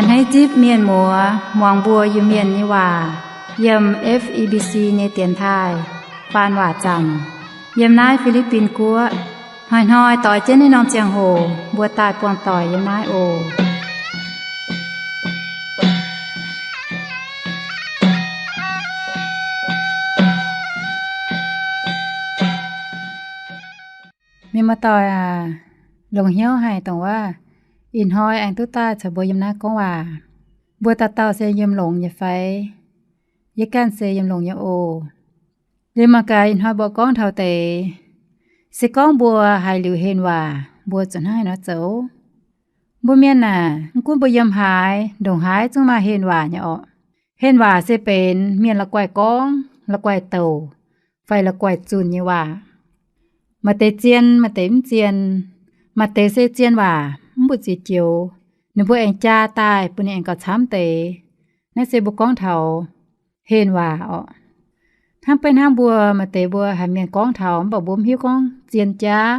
Hneiv zipv mienh muoz muangx mbuo Iu-Mienh nyei waac yiem F E B C nyei dienx taaih faan waac zanc yiem naaiv Fi^li^bin Guoqv. Hnoi-hnoi doix jienv naaiv norm ziangh hoc mbuo daaih buangh doic yiem naaiv oc. Mienh muoz-doic aac, longc hnyouv haic dongh waac ih hnoi aengx duqv daaih caux mbuo yiem naaiv gorngv waac. Mbuo dauh dauh se yiem longx nyei fai? Yie ganh se yiem longx nyei oc. Liuz mangc gaax ih hnoi mbuo gorngv taux deix, se gorngv mbuo haiz liuz henh waac, mbuo zuqc hnangv haaix nor zoux? Mbuo mienh aah, mv gunv mbuo yiem haaix ndongc haaix zungv maaih henh waac nyei orqc. Henh waac se benx mienh la'guaih gorngv, la'guaih douc, fai la'guaih zunh nyei waac. Maaih deix zien, maaih deix mv zien. Maaih deix se zien waac mv mbu'ziex joux, ninh mbuo aengx jaa daaih bun ninh aengx gauh camv deix. Naaiv se mbuo gorngv taux henh waac orqc. Hnangv beiv hnangv mbuo maaih deix mbuo haiz mienh gorngv taux mv baac mbuo mv hiuv gorngv zien jaav,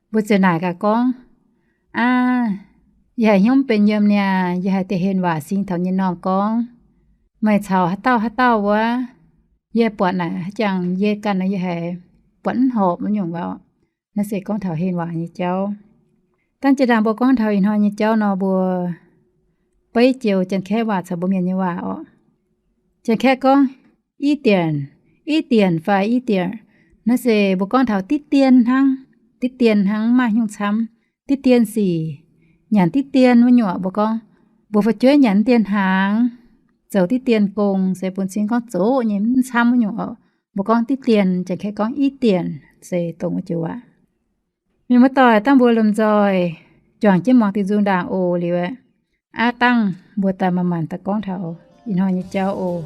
mbuo ziouc naaic gaax gorngv, Aav, yie haiz hnyouv mv benx yiem niaa, yie haiz deix henh waac sing taux nyei norm gorngv, meih caux haaix dauh haaix dauh wuov, yie buatc naaic haaix jangx yie ganh nor yie haiz buatc mv horpc wuov nyungc waac. Naaiv se gorngv taux henh waac nyei jauv. Dangv jiex ndaangc mbuo gorngv taux ih hnoi nyei jauv nor, mbuo beiv joux Janx-Kaeqv waac caux mbuo Mienh nyei waac orqc. Janx-Kaeqv gorngv 一点, 一点 fai 一点. Naaiv se mbuo gorngv taux diqv dien hnangv, diqv dien hnangv, mv maaih hnyouv camv. Diqv dien sic, nyanc diqv dien wuov nyungc mbuo gorngv, mbuo fu'jueiv nyanc diqv dien hnaangx, zoux diqv dien gong, se bun cing gorngv zoqc nyei mv camv wuov nyungc oc. Mbuo gorngv diqv dien, Janx-Kaeqv gorngv 一点, se dongh wuov joux waac. Mienh muoz-doic, dangh mbuo lomh nzoih juangc jienv muangx diuh nzung ndaangc oc. Liuz aeqv, aav dangh mbuo daaih manc-manc daaih gorngv taux ih hnoi nyei jauv oc.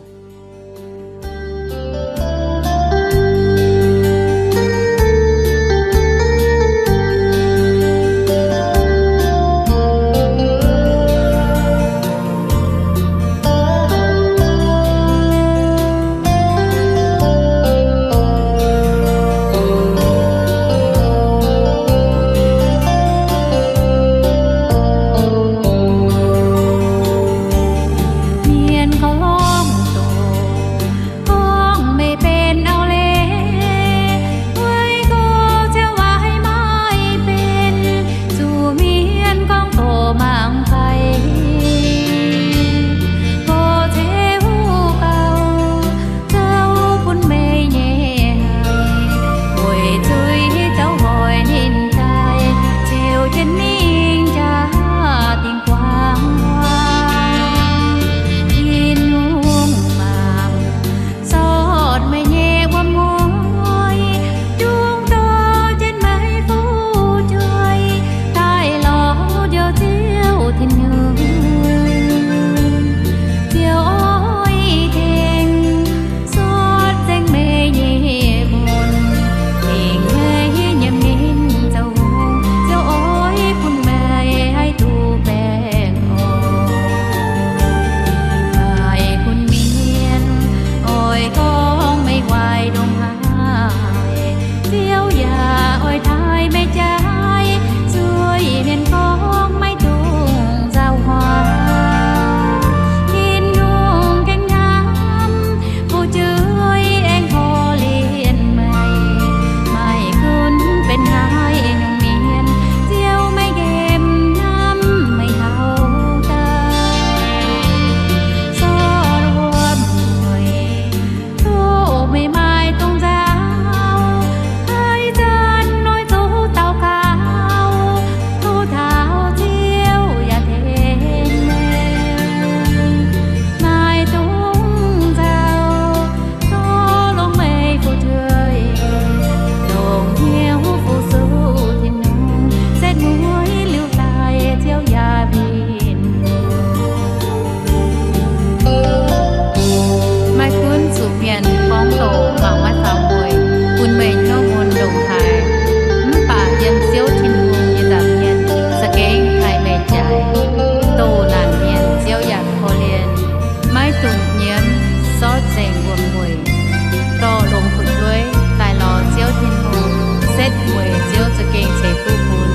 Mienh gorngv doqc, gorngv meih benx auv-leiz, weic gorx ziouc waac maiv benx, zuqc mienh gorngv doqc mangc faix, gorx ziouc gauh zouv bun meih nyei haic, weic zuiz zouv hoic ninh daaih, ziouc jienv mingh jaax dingc guangc huaang. Tin-Hungh mangc sortv meih nyei wuom-mueiz, dungx dorh jienv meih fu'jueiv daaih lorz Ziouv Tin-Hungh. Ziouv oix tengx sortv nzengc meih nyei mun, tengx meih nyiemc ninh zoux hungh. Ziouv oix bun meih haih duqv baengh orn. Maaih gunv mienh oix gorngv meih waaic ndongc haaix, Ziouv yaac oix taaih meih jaaix, zuiz-mienh gorngv maiv dungx nzauh huaax. Tin-Hungh gengh hnamv fu'jueiv aengx korv-lienh meih. Maaih gunv benx haaix nyungc mienh, Ziouv maiv nqemh hnamv meih taux daaih. Sortv wuom-mueiz, duqv meih maaih dongh nzauh, haaix zanc oix zoux daux gaux, tov taux Ziouv yaac tengx meih. Maaih dongh nzauh, tov longc meih fu'jueiv, longc hnyouv fu-sux Tin-Hungh, setv mueiz liuz daaih Ziouv yaac Maiv gunv zuqc mienh gorngv doqc mangc maiv faaux mueiz, bun meih hnyouv mun ndongc haaix, mv baac yiem Ziouv Tin-Hungh nyei nza'hmien za'gengh taaih meih jaaix. Doh naanc mienh Ziouv yaac korv-lienh. Maiv dungx nyiemv, sortv nzengc wuom-mueiz, dorh longx fu'jueiv daaih lorz Ziouv Tin-Hungh, setv mueiz Ziouv za'gengh ceix fuqv bun.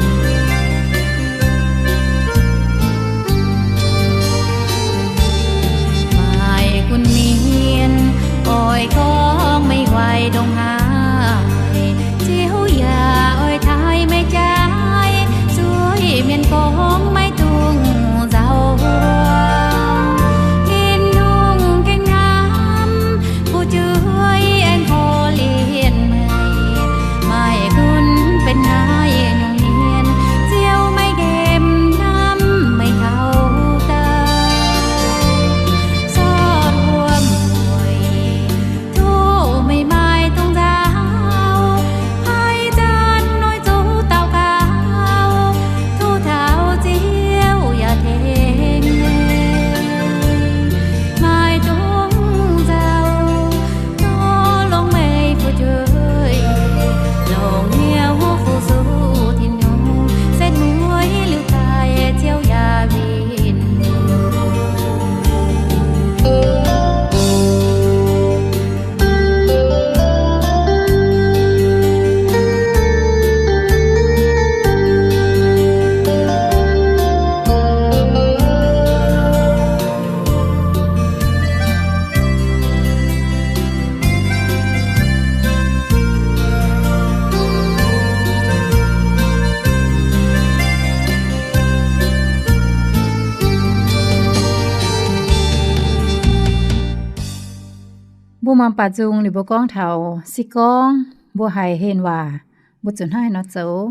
Mbuo muangx baac nzung liuz mbuo gorngv taux se gorngv mbuo haiz henh waac, mbuo zuqc hnangv haaix nor zoux.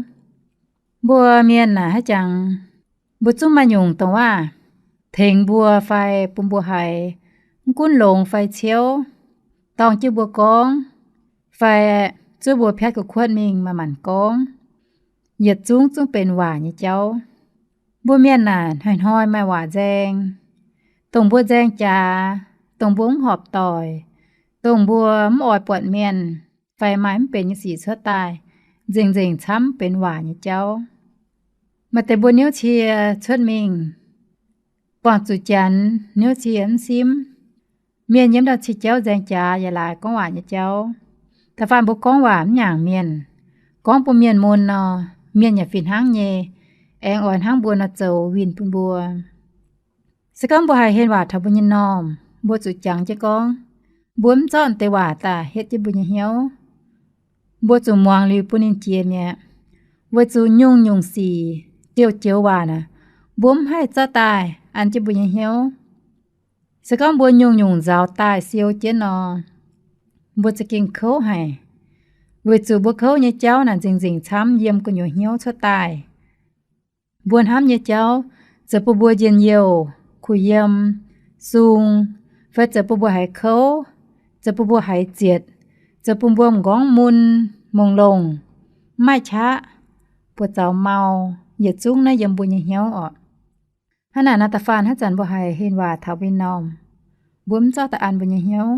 Mbuo mienh naaic haaix jangx, mbuo zungv maaih nyungc dongh waac tengx mbuo fai bun mbuo haiz, mv gunv longx fai ciouv, dorng jienv mbuo gorngv, fai zuov mbuo piatv kuv kuotv mingh maaih maanc gorngv, yietc zungv zungv benx waac nyei jauv. Mbuo mienh naaic hnoi-hnoi maaih waac nzaeng, dongh mbuo nzaeng jaax, dongh mbuo mv horpc doic, dongh mbuo mv oix buatc mienh, fai maaih mv benx nyei sic cuotv daaih, nzengc-nzengc camv benx waac nyei jauv. Maaih deix mbuo niouv cie cuotv mingh, buangh zuqc janx niouv cie mv simv. Mienh yiem ndau cie jauv nzaeng jaax yaac laaix gorngv waac nyei jauv. Da'faanh mbuo gorngv waac mv nyaangc mienh, gorngv bun mienh mun nor, mienh yaac fih hnangv nyei, aengx oix hnangv mbuo nor zoux winh bun mbuo. Se gorngv mbuo haiz henh waac taux mbuo nyei normh, mbuo zuqc jangx jienv gorngv, mbuo mv zorqv deix waac daaih hietv jienv mbuo nyei hnyouv. Mbuo zuqc muangx liuz bun ninh jiex mi'aqv, weic zuqc nyungc-nyungc sic, joux-joux waac naaic, mbuo mv haih zorqv daaih an jienv mbuo nyei hnyouv. Se gorngv mbuo nyungc-nyungc nzauz daaih siou jienv nor, mbuo za'gengh kouv haic, weic zuqc mbuo kouv nyei jauv naaic nzengc-nzengc camv yiem gu'nyuoz hnyouv cuotv daaih. Mbuo hnamv nyei jauv zoux bun mbuo njien-youh, kuh yiem, sung, fai zoux bun mbuo haiz kouv, zoux bun mbuo haiz zietc, zoux bun mbuo m'nqorngv mun, mongh longh, mv maaih qaqv, buoz-zaux mau, yietc zungv naaiv yiem mbuo nyei hnyouv orqc. Hnangv naaic nor, da'faanh haaix zanc mbuo haiz henh waac taux mbuo nyei normh, mbuo mv zorqv daaih an mbuo nyei hnyouv.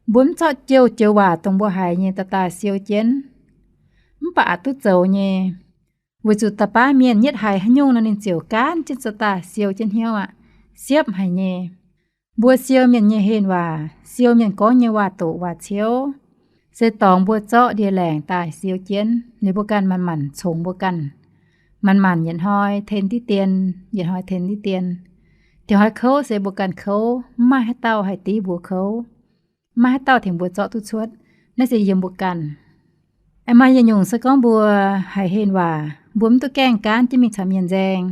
Mbuo mv zorqv joux-joux waac dongh mbuo haiz nyei daaih daaih siou jienv. Mv baac aqc duqv zoux nyei, weic zuqc da'baav mienh yietv haiz haaix nyungc nor ninh ziouc gaanv jienv zorqv daaih siou jienv hnyouv aqv, siepv haic nyei. Mbuo siou mienh nyei henh waac, siou mienh gorngv nyei waac-doqc waac-ciouv, se dorngx mbuo zorqv ndie-laengc daaih siou jienv liuz mbuo ganh manc-manc congx mbuo ganh. Manc-manc yietc hnoi ten diqv dien, yietc hnoi ten diqv dien. Diuh hnoi kouv se mbuo ganh kouv, mv maaih haaix dauh haih div mbuo kouv, mv maaih haaix dauh tengx mbuo zorqv duqv cuotv. Naaiv se yiem mbuo ganh. Aengx maaih yietc nyungc se gorngv mbuo haiz henh waac, mbuo mv duqv gaengh gaanv jienv mingh caux mienh nzaeng.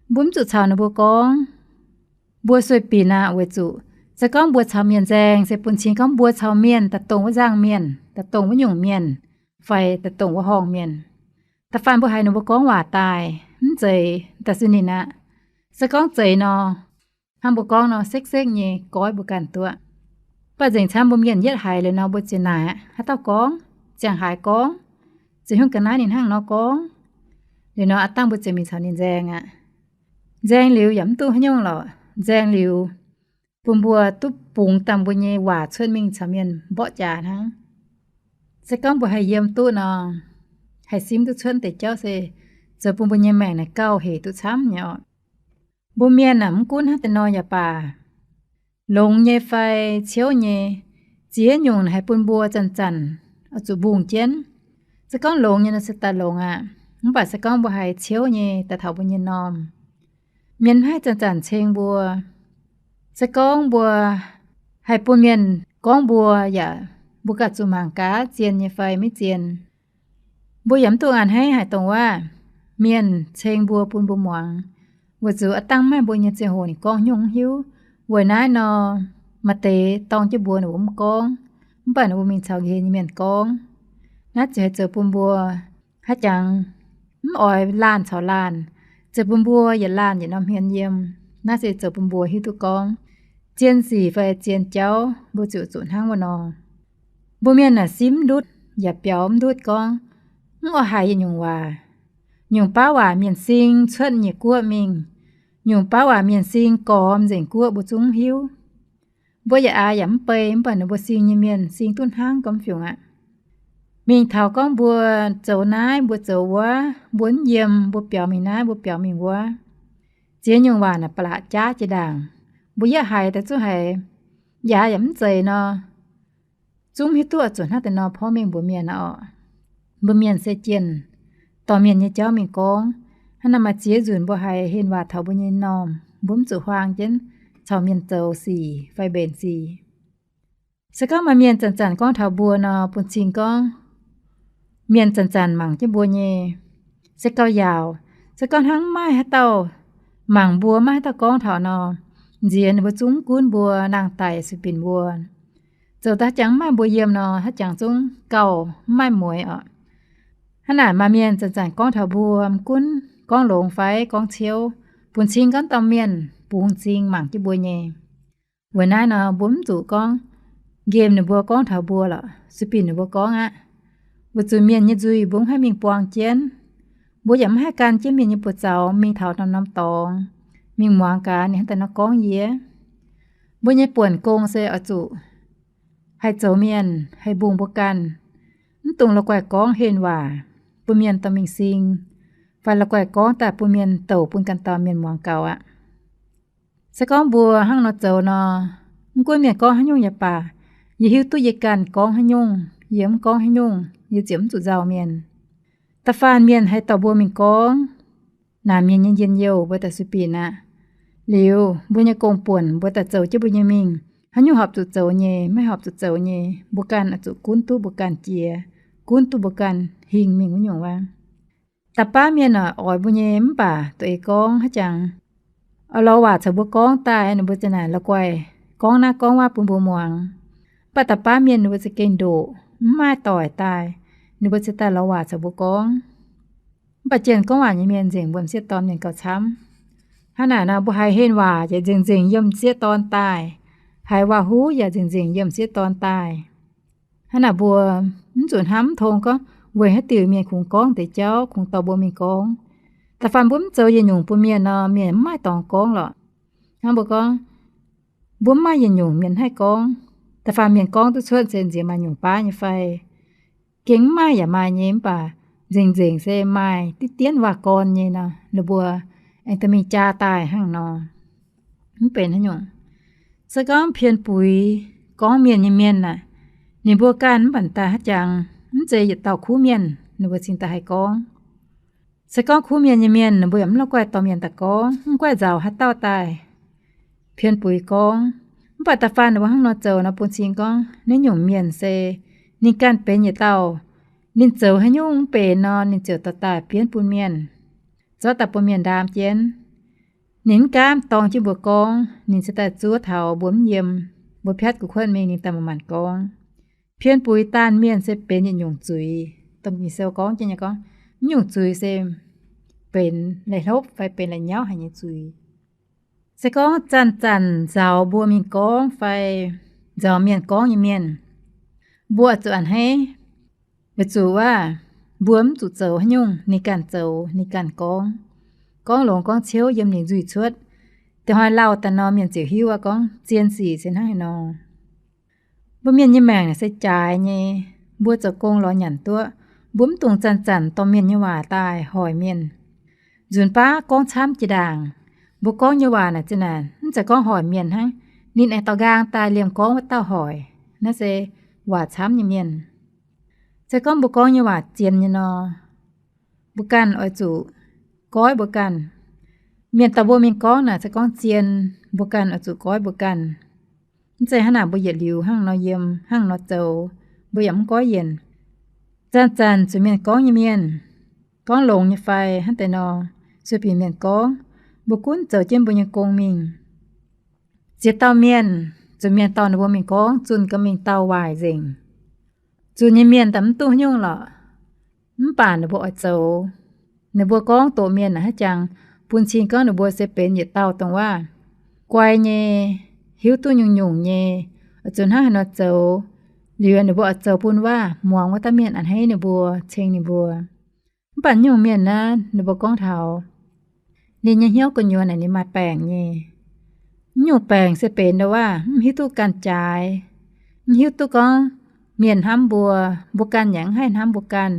Mbuo mv zuqc caux ninh mbuo gorngv. Mbuo sueih binc aqv, weic zuqc se gorngv mbuo caux mienh nzaeng se bun cing gorngv mbuo caux mienh daaih dongh wuov nzangc mienh, daaih dongh wuov nyungc mienh, fai daaih dongh wuov horngh mienh. Da'faanh mbuo haiz ninh mbuo gorngv waac daaih mv zeiz daaih sin ninh aqv. Se gorngv zeiz nor, hnangv mbuo gorngv nor, sekv-sekv nyei goiv mbuo ganh duqv. Mv baac nzengc camv mbuo mienh yietv haiz liuz nor, mbuo ziouc naaic aqv, haaix dauh gorngv, ziangh haaix gorngv, ziouc hiuv ga'naaiv ninh hnangv nor gorngv. Liuz nor aav dangh mbuo ziouc mingh caux ninh nzaeng aqv. Nzaeng liuz yaac mv duqv haaix nyungc lorqc. Nzaeng liuz bun mbuo duqv bungx dangh mbuo nyei waac cuotv mingh caux mienh mborqv jaax hnangv. Se gorngv mbuo haih yiem duqv nor, haih simv duqv cuotv deix jauv se zoux bun mbuo nyei maengc naaic gauh hec duqv camv nyei orqc. Mbuo mienh aah, mv gunv hnangv deix nor yaac baac, longx nyei fai ciouv nyei, ziex nyungc naaic haih bun mbuo zanc-zanc oix zuqc mbungh jienv. Se gorngv longx nyei nor se daaih longx aqv. Mv baac se gorngv mbuo haiz ciouv nyei daaih taux mbuo nyei normh, mienh mv haih zanc-zanc ceng mbuo. Se gorngv mbuo haih bun mienh gorngv mbuo yaac, mbuo ganh zuqc mangc gaax zien nyei fai maiv zien. Mbuo yaac mv duqv a'hneiv haic dongh wuov mienh ceng mbuo bun mbuo muangx, weic zuqc aav dangh mv maaih mbuo nyei ziangh hoc ninh gorngv nyungc mv hiuv. Weic naaiv nor, maaih deix dorng jienv mbuox ninh mbuo mv gorngv, mv baac ninh mbuo mingh caux nqa'haav nyei mienh gorngv. Naaiv ziouc haih zoux bun mbuo haaix jangx mv oix laanh caux laanh, zoux bun mbuo yietc laanh yietc norm hmien yiem. Naaiv se zoux bun mbuo hiuv duqv gorngv zien sic fai zien jauv, mbuo ziouc zuqc hnangv wuov nor. Mbuo mienh aah, simv ndutv yaac biaux mv ndutv gorngv, mv oix haiz yietc nyungc waac. Nyungc baav waac mienh sing cuotv nyei guoqv mingh, nyungc baav waac mienh sing gormx nzengc guoqv mbuo zungv mv hiuv. Mbuo yaac aax yaac mv bei, mv baac ninh mbuo sing nyei mienh sing duqv hnangv gormx fiungc aqv. Mingh taux gorngv mbuo zoux naaiv, mbuo zoux wuov, mbuo mv yiem, mbuo biaux mingh naaiv, mbuo biaux mingh wuov. Ziex nyungc waac naaic ba'laqc jaav jiex ndaangc. Mbuo yietv haiz daaih zungv haiz yaac yaac mv zeiz nor, zungv hiuv duqv zuqc hnangv deix nor porv mengh mbuox mienh aqv orqc. Mbuo mienh se jienh dorh mienh nyei jauv mingh gorngv. Hnangv naaic maaih ziex nzunc mbuo haiz henh waac taux mbuo nyei normh, mbuo mv zuqc huaang jienv caux mienh zoux sic fai mbenc sic. Se gorngv maaih mienh zanc-zanc gorngv taux mbuo nor, bun cing gorngv mienh zanc-zanc mangc jienv mbuo nyei se gauh yaauc. Se gorngv hnangv maiv maaih haaix dauh mangc mbuo, maiv maaih haaix dauh gorngv taux nor, nziex ninh mbuo zungv mv gunv mbuo, nangh daic sueih binc mbuo. Zoux daaih haaix jangx mv maaih mbuo yiem nor, haaix jangx zungv gauh mv maaih mueix oc. Hnangv naaic maaih mienh zanc-zanc gorngv taux mbuo, mv gunv gorngv longx fai gorngv ciouv, bun cing gorngv dauh mienh bungx m'zing mangc jienv mbuo nyei. Weic naaiv nor mbuo mv zuqc gorngv nqemh ninh mbuo gorngv taux mbuo lorqc, sueih binc ninh mbuo gorngv aqv. Weic zuqc mienh nyei nzuih mbuo mv haih mingh buang jienv. Mbuo yaac mv haih gan jienv mienh nyei buoz-zaux mingh taux norm-norm dorngx, mingh muangx gaax ninh hnangv daaih nor gorngv yie. Mbuo nyei buonc gong se oix zuqc haih zoux mienh, haih mbungh mbuo ganh. Mv dungx la'guaih gorngv henh waac bun mienh dorh mingh sing, fai la'guaih gorngv daaih bun mienh douc bun ganh dauh mienh muangx gaux aqv. Se gorngv mbuo hnangv nor zoux nor, mv gunv mienh gorngv haaix nyungc yaac baac, yie hiuv duqv yie ganh gorngv haaix nyungc, yie mv gorngv haaix nyungc, yie ziouc mv zuqc nzauh mienh. Da'faanh mienh haih dorh mbuo mingh gorngv, naaic mienh nyei njien-youh mbuo daaih sueih binc aqv. Liuz mbuo nyei gong-buonc mbuo daaih zoux jienv mbuo nyei mingh, haaix nyungc horpc zuqc zoux nyei, maiv horpc zuqc zoux nyei, mbuo ganh oix zuqc gunv duqv mbuo ganh jiex, gunv duqv mbuo ganh hingh mingh wuov nyungc waac. Da'faanh mienh oix mbuo nyei mv baac doix gorngv haaix jangx, oix lorz waac caux mbuo gorngv daaih, ninh mbuo ziouc naaic la'guaih gorngv naaiv gorngv wuov bun mbuo muangx. Mv baac da'faanh mienh ninh mbuo za'gengh ndoqc, mv maaih doic daaih, ninh mbuo ziouc daaih lorz waac caux mbuo gorngv. Mv baac jienh gorngv waac nyei mienh nzengc mbuo m'sieqv dorn mienh gauh camv. Hnangv naaic nor mbuo haiz henh waac yaac nzengc-nzengc yiem m'sieqv dorn daaih, haiz waac-huv yaac nzengc-nzengc yiem m'sieqv dorn daaih. Hnangv naaic mbuo mv zuqc hnamv tong gorngv weic haaix diuc mienh kungx gorngv deix jauv, kungx dorh mbuo mingh gorngv. Da'faanh mbuo mv zoux yietc nyungc bun mienh nor, mienh mv maaih dorngx gorngv lorqc. Hnangv mbuo gorngv, mbuo mv maaih yietc nyungc mienh haih gorngv. Da'faanh mienh gorngv duqv cuotv se nziex maaih nyungc baav nyei fai? Gengh mv maaih yaac maaih nyei, mv baac nzengc-nzengc se maaih diqv dienv waac-gorn nyei nor, ninh mbuo aengx dorh mingh jaa daaih hnangv nor. Mv benx haaix nyungc. Se gorngv pien buix gorngv mienh nyei mienh aeqv, ninh mbuo ganh mv baac daaih haaix jangx mv zeiz yietc dauh kuv mienh, ninh mbuo cingx daaih haih gorngv. Se gorngv kuv mienh nyei mienh, ninh mbuo yaac mv la'guaih dorh mienh daaih gorngv, mv guaih nzaaux haaix dauh daaih pien buix gorngv. Mv baac da'faanh ninh mbuo hnangv nor zoux nor bun cing gorngv naaiv nyungc mienh se ninh ganh benx yietc dauh. Ninh zoux haaix nyungc mv benx nor, ninh ziouc dorh daaih bienv bun mienh, zorqv daaih bun mienh ndaam jienv. Ninh mv gaamv dorng jienv mbuo gorngv, ninh cingx daaih zuov taux mbuo mv yiem, mbuo piatv gu'kuotv mingh ninh daaih manc-manc gorngv. Pien buix daanh mienh se benx yietc nyungc zuiz. Domh Ging-Sou gorngv jienv nyei gorngv, mv nyungc zuiz se benx la'hlopv fai benx la'nyauv haic nyei zuiz. Se gorngv zanc-zanc nzaaux mbuo mingh gorngv fai nzaaux mienh gorngv nyei mienh, mbuo zuqc a'hneiv. Weic zuqc waac, mbuo mv zuqc zoux haaix nyungc, ninh ganh zoux, ninh ganh gorngv. Gorngv longx gorngv ciouv yiem ninh nzuih cuotv. Da'hnoi lauh daaih nor mienh ziouc hiuv aqv gorngv zien sic se hnangv haaix nor. Mbuo mienh nyei maengc naaic se jaaix nyei. Mbuo zoux gong lorz nyanc duqv, mbuo mv dungx zanc-zanc dorh mienh nyei waac daaih hoic mienh. Nzunc baav gorngv camv jiex ndaangc, mbuo gorngv nyei waac naaic zinh naaic mv zeiz gorngv hoic mienh hnangv. Ninh aengx dorh nqaang daaih liemh gorngv wuov dauh hoic. Naaiv se waac camv nyei mienh. Se gorngv mbuo gorngv nyei waac zien nyei nor, mbuo ganh oix zuqc goiv mbuo ganh. Mienh dorh mbuo mingh gorngv naaic se gorngv zien, mbuo ganh oix zuqc goiv mbuo ganh. Mv zeiz hnangv naaic mbuo yietc liuz hnangv nor yiem, hnangv nor zoux, mbuo yaac mv goiv yienc. Zanc-zanc zuqc mienh gorngv nyei mienh, gorngv longx nyei fai hnangv deix nor, sueih bieqc mienh gorngv, mbuo gunv zoux jienv mbuo nyei gong mingh. Ziex dauh mienh, zuqc mienh dorh ninh mbuo mingh gorngv zunh gau mingh dauh waaic nzengc. Zunh nyei mienh daaih mv duqv haaix nyungc lorqc. Mv baac ninh mbuo oix zoux. Ninh mbuo gorngv doqc mienh naaic haaix jangx, bun cing gorngv ninh mbuo se benx yietc dauh dongh waac guai nyei, hiuv duqv nyungc-nyungc nyei, oix zuqc hnangv haaix nor zoux. Liuz ninh mbuo oix zoux bun waac muangx wuov dauh mienh a'hneiv ninh mbuo, ceng ninh mbuo. Mv baac nyungc mienh naaiv ninh mbuo gorngv taux ninh nyei hnyouv gu'nyuoz naaic ninh maaih baengc nyei. Mv nyungc baengc se benx ndau waac mv hiuv duqv ganh jaaix, mv hiuv duqv gorngv mienh hnamv mbuo, mbuo ganh yaac mv haih hnamv mbuo ganh.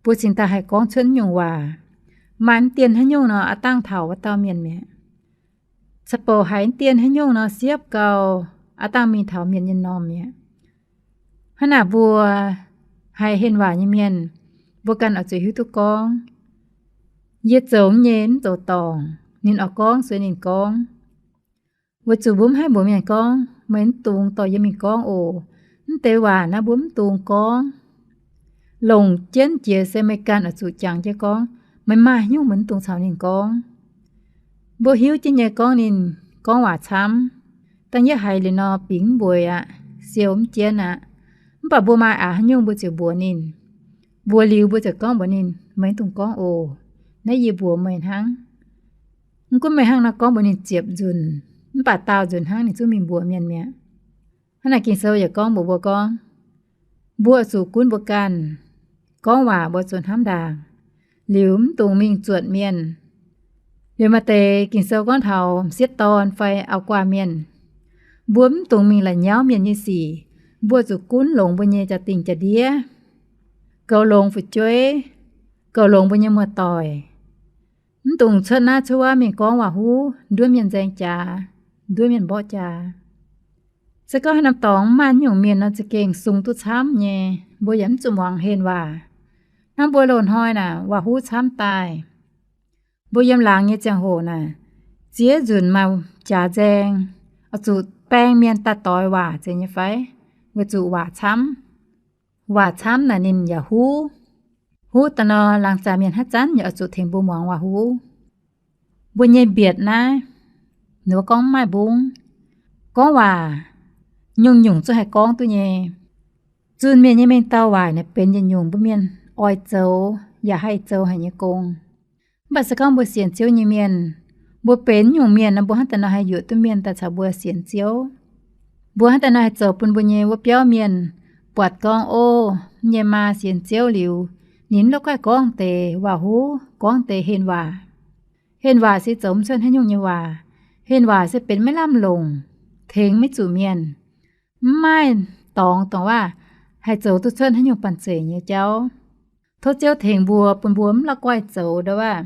Mbuo cingx daaih haih gorngv cuotv mv nyungc waac. Maaih mv dien haaix nyungc nor aav dangh taux wuov dauh mienh mi'aqv. Ca'bouc haiz mv dien haaix nyungc nor siepv gau, aav dangh mingh taux mienh nyei m'normh mi'aqv. Hnangv naaic mbuo haih henh waac nyei mienh, mbuo ganh oix zuqc hiuv duqv gorngv, yie zoux nyei mv zoux dorngc, ninh oix gorngv sueih ninh gorngv. Weic zuqc mbuo mv haih mbuox mienh gorngv, meih mv dungx dorh yie mingh gorngv oc. Mv deix waac naaiv mbuo mv dungx gorngv. Longc jienv jiex se meih ganh oix zuqc jangx jienv gorngv, meih maaih haaix nyungc meih mv dungx caux ninh gorngv. Mbuo hiuv jienv nyei gorngv ninh gorngv waac camv. Dangh yie haiz liuz nor bingx mv mbueiz aqv. siou mv jienv aqv. Mv baac mbuo maaih aqc haaix nyungc mbuo ziouc mbuox ninh. Mbuox liuz mbuo ziouc gorngv mbuox ninh, meih mv dungx gorngv oc. Naaiv yie mbuox meih hnangv. Mv gunv meih hnangv nor gorngv mbuox ninh ziepc nzunc, mv baac daauh nzunc hnangv ninh zungv mingh mbuox mienh mi'aqv. Hnangv naaic Ging-Sou yaac gorngv mbuox mbuo gorngv, mbuo zuqc gunv mbuo ganh, gorngv waac mbuo zuqc hnamv ndaangc, liuz mv dungx mingh zuotc mienh. Liuz maaih deix Ging-Sou gorngv taux m'sieqv dorn fai auv-guaav mienh, mbuo mv dungx mingh la'nyauv mienh nyei sic. Mbuo zuqc gunv longx mbuo nyei jaa-dingh jaa-ndiev, goux longx fu'jueiv, goux longx mbuo nyei muoz-doic. Mv dungx cuotv naaiv cuotv wuov mingh gorngv waac-huv nduov mienh nzaeng jaax, nduov mienh mborqv jaax. Se gorngv haaix norm dorngx mv maaih nyungc mienh nor za'gengh sung duqv camv nyei, mbuo yaac mv zuqc muangx henh waac. Hnangv mbuo loz-hnoi naaic waac-huv camv daaih. Mbuo yiem laangz nyei ziangh hoc naaic, ziex nzunc maaih jaax nzaeng, oix zuqc baeng mienh daaih doix waac zeiz nyei fai? Weic zuqc waac camv. Waac camv naaic ninh yaac huv. Huv daaih nor, laangz zaangc mienh haaix zanc yaac oix zuqc tengx mbuo muangx waac-huv. Mbuo nyei mbietc naaiv, ninh mbuo gorngv mv maaih mbungv. Gorngv waac nyungc-nyungc zungv haih gorngv duqv nyei. Zunh mienh nyei mengh dauh waaic naaic benx yietc nyungc mbuo mienh oix zoux yaac haih zoux haic nyei gong. Mv baac se gorngv mbuo sienx Ziouv nyei mienh, mbuo benx nyungc mienh nor, mbuo hnangv daaih nor haih yuoqc duqv mienh daaih caux mbuo sienx Ziouv? Mbuo hnangv daaih nor haih zoux bun mbuo nyei wuov biauv mienh buatc gorngv, o, nyei maa sienx Ziouv liuz, ninh mv la'guaih gorngv deix waac-huv, gorngv deix henh waac. Henh waac se zoux mv cuotv haaix nyungc nyei waac. Henh waac se benx maiv lamh longc, tengx maiv zuqc mienh. Mv maaih dorngx dongh waac haih zoux duqv cuotv haaix nyungc banh zeic nyei jauv. Tov Ziouv tengx mbuo, bun mbuo mv la'guaih zoux ndau waac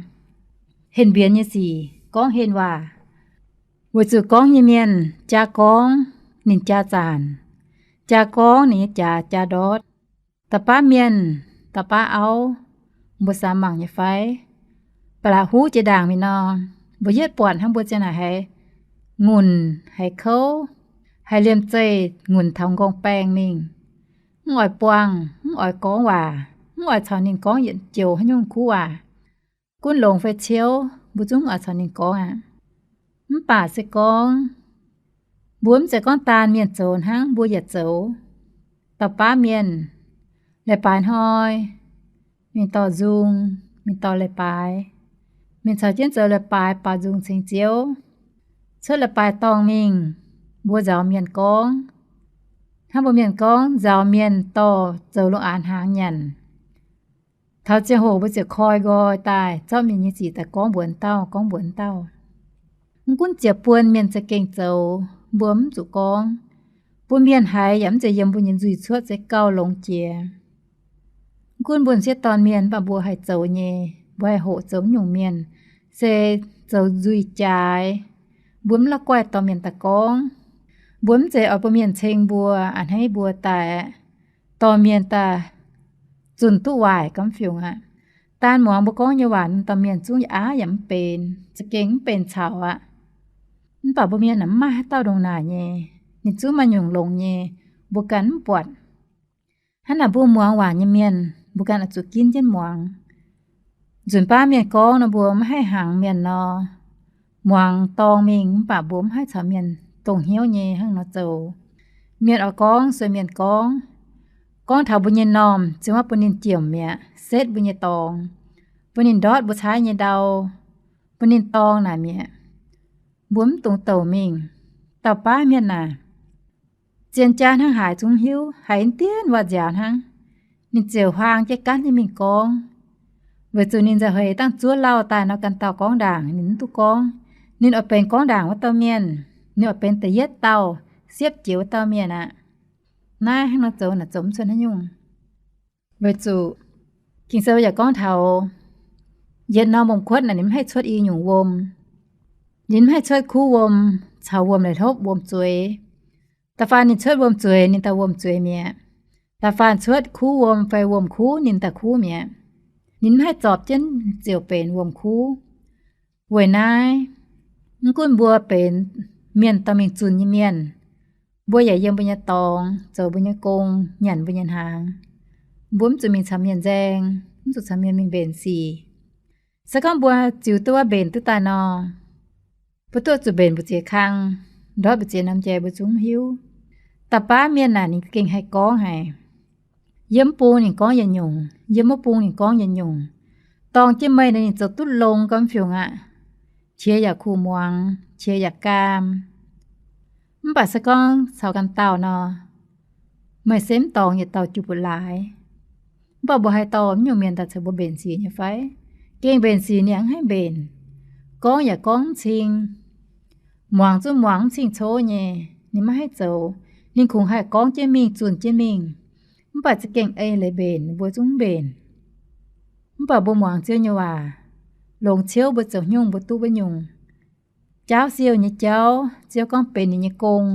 henh mbienx nyei sic, gorngv henh waac. Weic zuqc gorngv nyei mienh jaa gorngv ninh jaa zaanc, jaa gorngv ninh nyei jaax jaa ndortv. Da'baav mienh, da'baav auv, mbuo samx mangc nyei fai? Ba'laqc huv jiex ndaangc mingh nor, mbuo yietv buatc hnangv mbuo ziang naaic haiz ngunc, haiz kouv, haiz liemh zeih ngunc taux nqorngv-baengh mingh. Mv oix buangh, mv oix gorngv waac, mv oix caux ninh gorngv yietc joux haaix nyungc kuv waac. Gunv longx fai ciouv, mbuo zungv mv oix caux ninh gorngv aqv. Mv baac se gorngv mbuo mv zeiz gorngv daan mienh zoux hnangv, mbuo yaac zoux. Dauh baav mienh, leiz-baaix hnoi, mingh dorh nzung, mingh dorh leiz-baaix, mingh caux jienv zoux leiz-baaix baaux nzung ceng Ziouv. Cuotv leiz-baaix dorngh mingh, mbuo nzaaux mienh gorngv, hnangv mbuo mienh gorngv, nzaaux mienh dorh zoux lungh aanx hnaangx nyanc. Taux ziangh hoc mbuo ziouc koi nqoi daaih zorqv mienh nyei zic daaih gorngv mbuox dauh, gorngv mbuox dauh. Mv gunv ziepc buon mienh za'gengh zoux, mbuo mv zuqc gorngv. Bun mienh haiz yaac mv zeiz yiem mbuo nyei nzuih cuotv se gauh longx jiex. Mv gunv mbuo m'sieqv dorn mienh, mv baac mbuo haih zoux nyei, mbuo haih hoqc zoux nyungc mienh, se zoux nzuih jaaix. Mbuo mv la'guaih dorh mienh daaih gorngv. Mbuo mv zeiz oix bun mienh ceng mbuo, a'hneiv mbuo daaih, dorh mienh daaih zunh duqv waaic gamv fiungc aqv. Daan muangx mbuo gorngv nyei waac, dorh mienh zungv aqv yaac mv benx, za'gengh mv benx caux aqv. Mv baac mbuo mienh mv maaih haaix dauh ndongc naaic nyei. Ninh zungv maaih nyungc longx nyei, mbuo ganh mv buatc. Hnangv naaic mbuo muangx waac nyei mienh, mbuo ganh oix zuqc ginv jienv muangx. Nzunc baav mienh gorngv nor, mbuo maiv haih hnaangx mienh nor, muangx dorngh mingh, mv baac mbuo mv haih caux mienh dongh hnyouv nyei hnangv nor zoux. Mienh oix gorngv sueih mienh gorngv, gorngv taux mbuo nyei m'normh, ziouc maiv bun ninh jiemc mi'aqv, setv mbuo nyei dorngx, bun ninh ndortv mbuo caaiv nyei ndau, bun ninh dorngh naaic mi'aqv. Mbuo mv dungx douc mingh. Dauh baav mienh naaic, zien jaa hnangv haaix zungv hiuv, haiz dienv waac-nziaaux hnangv, ninh ziouc huaang jienv gaanv jienv mingh gorngv. Weic zuqc ninh nzauh heix dangh zuov lauh daaih nor, ganh dauh gorngv ndaangc ninh mv duqv gorngv. Ninh oix benx gorngv ndaangc wuov dauh mienh. Ninh oix benx da'yietv dauh siepv jiex wuov dauh mienh aqv. Naaiv hnangv nor zoux naaic zoux mv cuotv haaix nyungc. Weic zuqc Ging-Sou yaac gorngv taux yietc norm wuom-kuotv naaic ninh mv haih cuotv i nyungc wuom. Ninh mv haih cuotv kuv wuom caux wuom-la'hlopv, wuom-zueiz. Da'faanh ninh cuotv wuom-zueiz, ninh daaih wuom-zueiz mi'aqv. Da'faanh cuotv kuv wuom fai wuom-kuv, ninh daaih kuv mi'aqv. Ninh mv haih zorpc jienv ziouc benx wuom-kuv. Weic naaiv, mv gunv mbuo benx mienh dorh mingh zunh nyei mienh, mbuo yaac yiem mbuo nyei dorngx zoux mbuo nyei gong, nyanc mbuo nyei hnaangx. Mbuo mv zuqc mingh caux mienh nzaeng, mv zuqc caux mienh mingh mbenc sic. Se gorngv mbuo ziux duqv wuov mbenc duqv daaih nor, mbuo duqv zuqc mbenc mbu'ziex kang, ndortv mbu'ziex norm jai mbuo zungv mv hiuv. Da'baav mienh naaic ninh gengh haih gorngv haic. Yiem bung ninh gorngv yietc nyungc, yiem wuov bung ninh gorngv yietc nyungc. Dorngc jienv meih nor ninh zoux duqv longx gau fiungc aqv. Qiex yaac kuh muangx, qiex yaac gaam. Mv baac se gorngv caux ganh dauh nor, meih se mv dorngx yietc dauh jiu-bouc laaix. Mv baac mbuo haaix dauh mv nyungc mienh daaih caux mbuo mbenc sic nyei fai? Gengh mbenc sic ninh yaac mv haih mbenc. Gorngv yaac gorngv mv cing. Muangx zungv muangx mv cing-cov nyei. Ninh maiv haih zoux. Ninh kungx haih gorngv jienv mingh, zunh jienv mingh. Mv baac za'gengh ei leiz mbenc mbuo zungv mv mbenc. Mv baac mbuo muangx Ziouv nyei waac, longc Ziouv mbuo zoux nyungc mbuo duqv wuov nyungc. Jaauv siouh nyei jauv, Ziouv gorngv benx ninh nyei gong.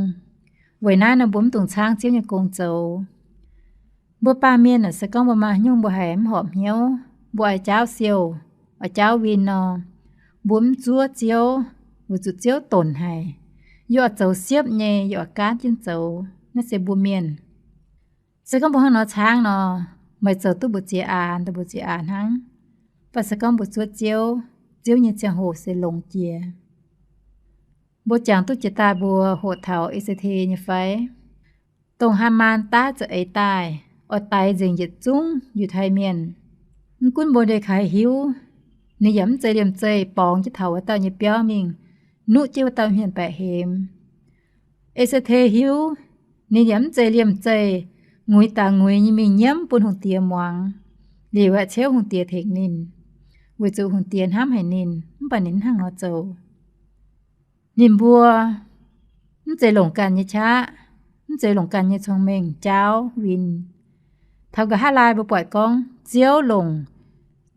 Weic naaiv nor mbuo mv dungx caangv Ziouv nyei gong zoux. Mbuo baamh mienh aah, se gorngv mbuo maaih nyungc mbuo haiz mv horpc hnyouv, mbuo oix jaauv siouh, oix jaauv win nor, mbuo mv zuov Ziouv, weic zuqc Ziouv donc haic. Yie oix zoux siepv nyei, yie oix gaanv jienv zoux. Naaiv se mbuo mienh. Se gorngv mbuo hnangv nor caangv nor, meih zoux duqv mbu'ziex aanx, daaih mbu'ziex aanx hnangv. Mv baac se gorngv mbuo zuov Ziouv, Ziouv nyei ziangh hoc se longx jiex. Mbuo jangx duqv jiex daaih mbuo hoqc taux E^se^te nyei fai? Dongh Haamaan daav za'eix daaih, oix daix nzengc yietc zungv Yiutai Mienh. Mv gunv Mo^nde^kai hiuv, ninh yaac mv zeiz liemh zeih borngz jienv taux wuov dauh nyei biauv mingh nuqv jienv wuov dauh hmien baeqc hemx. E^se^te hiuv, ninh yaac mv zeiz liemh zeih nguiz daaih nguiz nyei mingh nyiemv bun hungh diex muangx, liuz aeqv, ciouv hungh diex tengx ninh, weic zuqc hungh diex hnamv haic ninh, mv baac ninh mv hnangv nor zoux. Ninh mbuo mv zeiz longc ganh nyei qaqv, mv zeiz longc ganh nyei cong-mengh jaauv win. Taux nqa'haav laai mbuo buatc gorngv Ziouv longc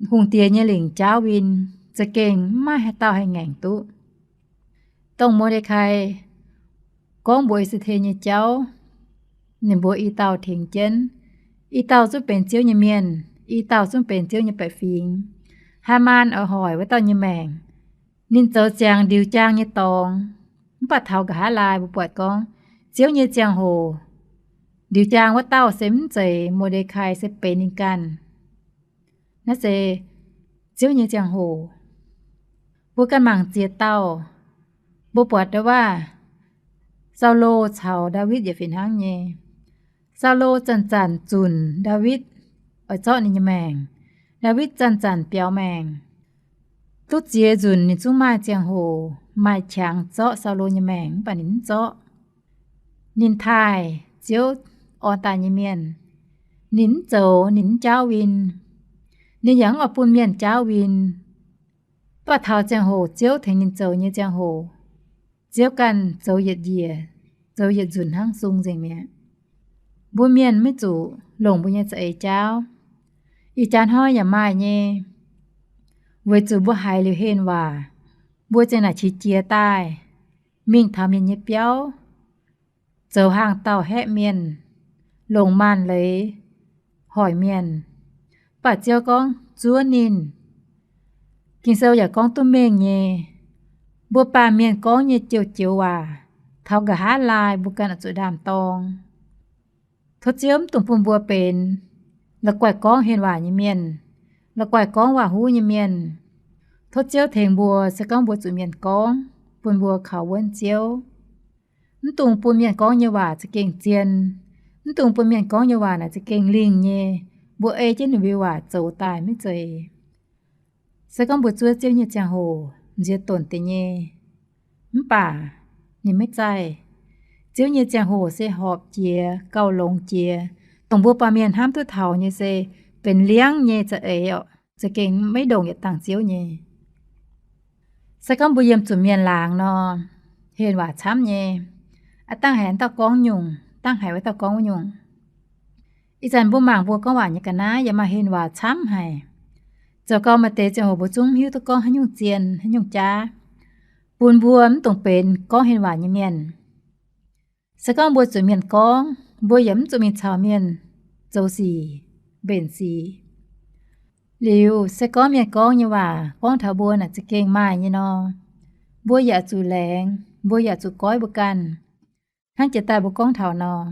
hungh diex nyei lingc jaauv win, za'gengh mv maaih haaix dauh haih ngaengc duqv. Dongh Mo^nde^kai gorngv mbuox E^se^te nyei jauv, ninh mbuo i dauh tengx jienv. I dauh zungv benx Ziouv nyei mienh, i dauh zungv benx Ziouv nyei baeqc fingx. Haamaan oix hoic wuov dauh nyei maengc. Ninh zoux ziangx ndiux jaang nyei dorngx. Mv baac taux nqa'haav laai mbuo buatc gorngv, Ziouv nyei ziangh hoc, ndiux jaang wuov dauh se mv zeiz Mo^nde^kai, se benx ninh ganh. Naaiv se Ziouv nyei ziangh hoc. Mbuo ganh mangc ziex dauh, mbuo buatc ndau waac, Saulo caux Ndaawitv yaac fih hnangv nyei. Saulo zanc-zanc zunc Ndaawitv oix zorqv ninh nyei maengc. Ndaawitv zanc-zanc biaux maengc. Duqv ziex nzunc ninh zungv maaih ziangh hoc maaih qangx zorqv Saulo nyei maengc, mv baac ninh mv zorqv. Ninh taaih Ziouv orn daaih nyei mienh. Ninh mv zoux, ninh mv jaauv win. Ninh yaac mv oix bun mienh jaauv win. Mv baac taux ziangh hoc Ziouv tengx ninh zoux nyei ziangh hoc, Ziouv ganh zoux yietc njiec, zoux yietc nzunc hnangv sung nzengc mi'aqv. Mbuo mienh maiv zuqc longc mbuo nyei za'eix jaauv. Ih jaax hnoi yaac maaih nyei. Weic zuqc mbuo haiz liuz henh waac, mbuo ziang naaic qiex jiez daaih, mingh taux mienh nyei biauv, zoux hnaangx dauh haeqv mienh, longc maanc leiz hoic mienh, mv baac Ziouv gorngv zuov ninh. Ging-Sou yaac gorngv duqv mengh nyei. Mbuo baamh mienh gorngv nyei joux-joux waac, taux nqa'haav laai mbuo ganh oix zuqc ndaam-dorng. Tov Ziouv mv dungx bun mbuo benx la'guaih gorngv henh waac nyei mienh, la'guaih gorngv waac-huv nyei mienh. Tov Ziouv tengx mbuo, se gorngv mbuo zuqc mienh gorngv, bun mbuo kaux wuonv Ziouv. Mv dungx bun mienh gorngv nyei waac za'gengh zien. Mv dungx bun mienh gorngv nyei waac naaic za'gengh lingh nyei. Mbuo ei jienv ninh mbuo waac zoux daaih maiv zeiz. Se gorngv mbuo zuov Ziouv nyei ziangh hoc nziex donc deix nyei, mv baac ninh maiv zaih. Ziouv nyei ziangh hoc se horpc jiex, gauh longx jiex, dongh mbuo baamh mienh hnamv duqv taux nyei se benx liangv nyei za'eix oc, za'gengh maiv ndongc yietc dangh Ziouv nyei. Se gorngv mbuo yiem zuqc mienh laangz nor, henh waac camv nyei. Aav dangh haiz dauh gorngv nyungc, dangh haiz wuov dauh gorngv wuov nyungc. Ih zanc mbuo mangc mbuo gorngv waac nyei ga'naaiv yaac maaih henh waac camv haic. Zoux gau maaih deix ziangh hoc mbuo zungv mv hiuv duqv gorngv haaix nyungc zien, haaix nyungc jaav, bun mbuo mv dungx benx gorngv henh waac nyei mienh. Se gorngv mbuo zuqc mienh gorngv, mbuo yaac mv zuqc mingh caux mienh zoux sic, mbenc sic. Liuz se gorngv mienh gorngv nyei waac gorngv taux mbuo naaic za'gengh maaih nyei nor, mbuo yaac zuqc laengz, mbuo yaac zuqc goiv mbuo ganh. Hnangv jiex daaih mbuo gorngv taux nor,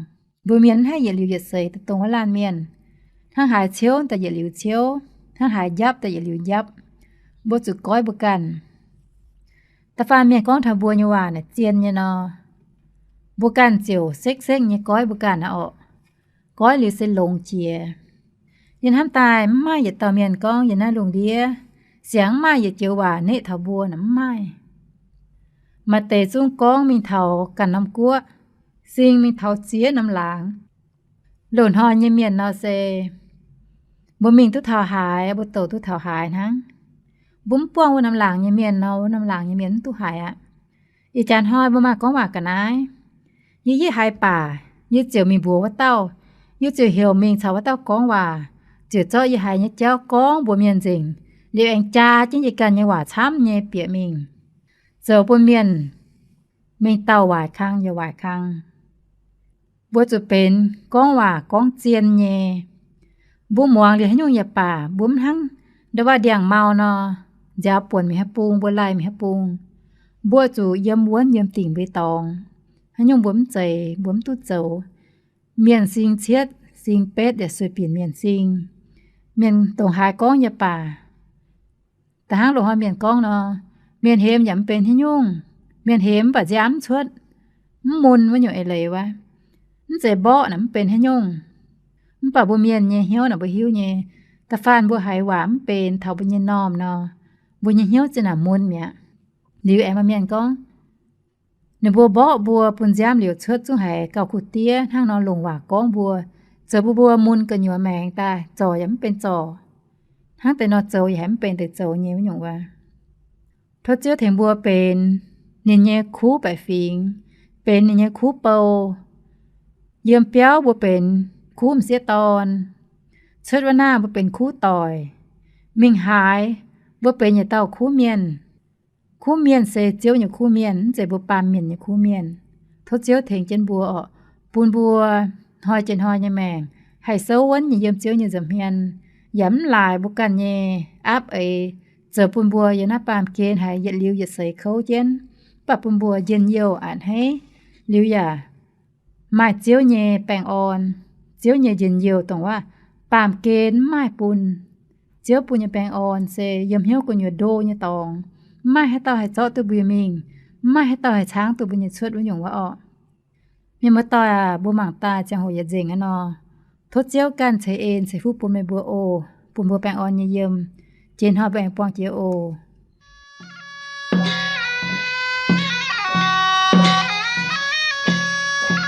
mbuo mienh mv haih yietc liuz yietc seix daaih dongh wuov laanh mienh. Hnangv haaix ciouv daaih yietc liuz ciouv, hnangv haaix njapv daaih yietc liuz njapv. Mbuo zuqc goiv mbuo ganh. Da'faanh mienh gorngv taux mbuo nyei waac naaic zien nyei nor, Mbuo ganh ziouc sekv-sekv nyei goiv mbuo ganh aqv orqc. Goiv liuz se longx jiex. Yie hnamv daaih mv maaih yietc dauh mienh gorngv yie naaiv lungh ndiev siangx mv maaih yietc joux waac neqv taux mbuo naaic, mv maaih. Maaih deix zungv gorngv mingh taux ganh norm guoqv, sing mingh taux ziex norm laangz. Loz-hnoi nyei mienh nor se mbuo mingh duqv taux haaix, mbuo douc duqv taux haaix hnangv. Mbuo mv buangh wuov norm laangz nyei mienh nor, wuov norm laangz nyei mienh mv duqv haiz aqv. Ih jaax hnoi mbuo maaih gorngv waac ga'naaiv, yie yietv haiz baac yie ziouc mingh mbuox wuov dauh. Yie ziouc heuc mingh caux wuov dauh gorngv waac, ziouc zorqv yie haiz nyei jauv gorngv mbuox mienh nzengc, liuz aengx jaa jienv yie ganh nyei waac camv nyei bieqc mingh, zoux bun mienh mingh dauh waaic kang yaac waaic kang. Mbuo zuqc benx gorngv waac gorngv zien nyei. Mbuo muangx liuz haaix nyungc yaac baac, mbuo mv hnangv nda'waaih ndiangx-mau nor, nziaaux buonc mingh haaix bung mbuo laih mingh haaix bung. Mbuo zuqc yiem wuonv yiem dingc mbuo dorngx, haaix nyungc mbuo mv zeiz mbuo mv duqv zoux. Mienh sing cietv sing betv yaac sueih binc mienh sing. Mienh ndongc haaix gorngv yaac baac, da'hnangv loz-hnoi mienh gorngv nor, mienh hemx yaac mv benx haaix nyungc. Mienh hemx mv baac nziaamv mv cuotv, mv mun wuov nyungc eix leiz wuov. Mv zeiz mborqv naaic mv benx haaix nyungc. Mv baac mbuo mienh nyei hnyouv naaic mbuo hiuv nyei. Da'faanh mbuo haiz waac mv benx taux mbuo nyei normh nor, mbuo nyei hnyouv zinh naaic mun mi'aqv. Liuz aengx maaih mienh gorngv, ninh mbuo mborqv mbuo bun nziaamv liouc cuotv zungv haiz gauh kuh diev hnangv nor longc waac gorngv mbuo, zoux bun mbuo mun gu'nyuoz maengx daaih, zorc yaac mv benx zorc, hnangv deix nor zoux yaac haiz mv benx deix zoux nyei wuov nyungc wuov. Tov Ziouv tengx mbuo benx ninh nyei kuv baeqc fingx, benx ninh nyei kuv bou. Yiem biauv mbuo benx kuv m'sieqv dorn, cuotv wuov naaiv mbuo benx kuv doic, mingh haaix mbuo benx yietc dauh kuv mienh. Kuv mienh se Ziouv nyei kuv mienh, mv zeiz mbuo baamh mienh nyei kuv mienh. Tov Ziouv tengx jienv mbuo orqc, bun mbuo hnoi jiex hnoi nyei maengc haih souv wuonv nyei yiem Ziouv nyei nza'hmien, yaac mv laaix mbuo ganh nyei aapv eix zoux bun mbuo yiem naaiv baamh gen haiz yietc liuz yietc seix kouv jienv, mv baac bun mbuo njien-youh a'hneiv, liuz yaac maaih Ziouv nyei baengh orn. Ziouv nyei njien-youh dongh wuov baamh gen mv maaih bun. Ziouv bun nyei baengh orn se yiem hnyouv gu'nyuoz ndo nyei dorngx, mv maaih haaix dauh haih zorqv duqv mbuo mingh, mv maaih haaix dauh haih caangv duqv mbuo nyei cuotv wuov nyungc wuov orqc. Mienh muoz-doic aac, mbuo mangc daaih ziangh hoc yietc nzengc aqv nor, tov Ziouv ganh ceix en ceix fuqv bun meih mbuo oc, bun mbuo baengh orn nyei yiem. Jiex hnoi mbuo aengx buangh jiex oc.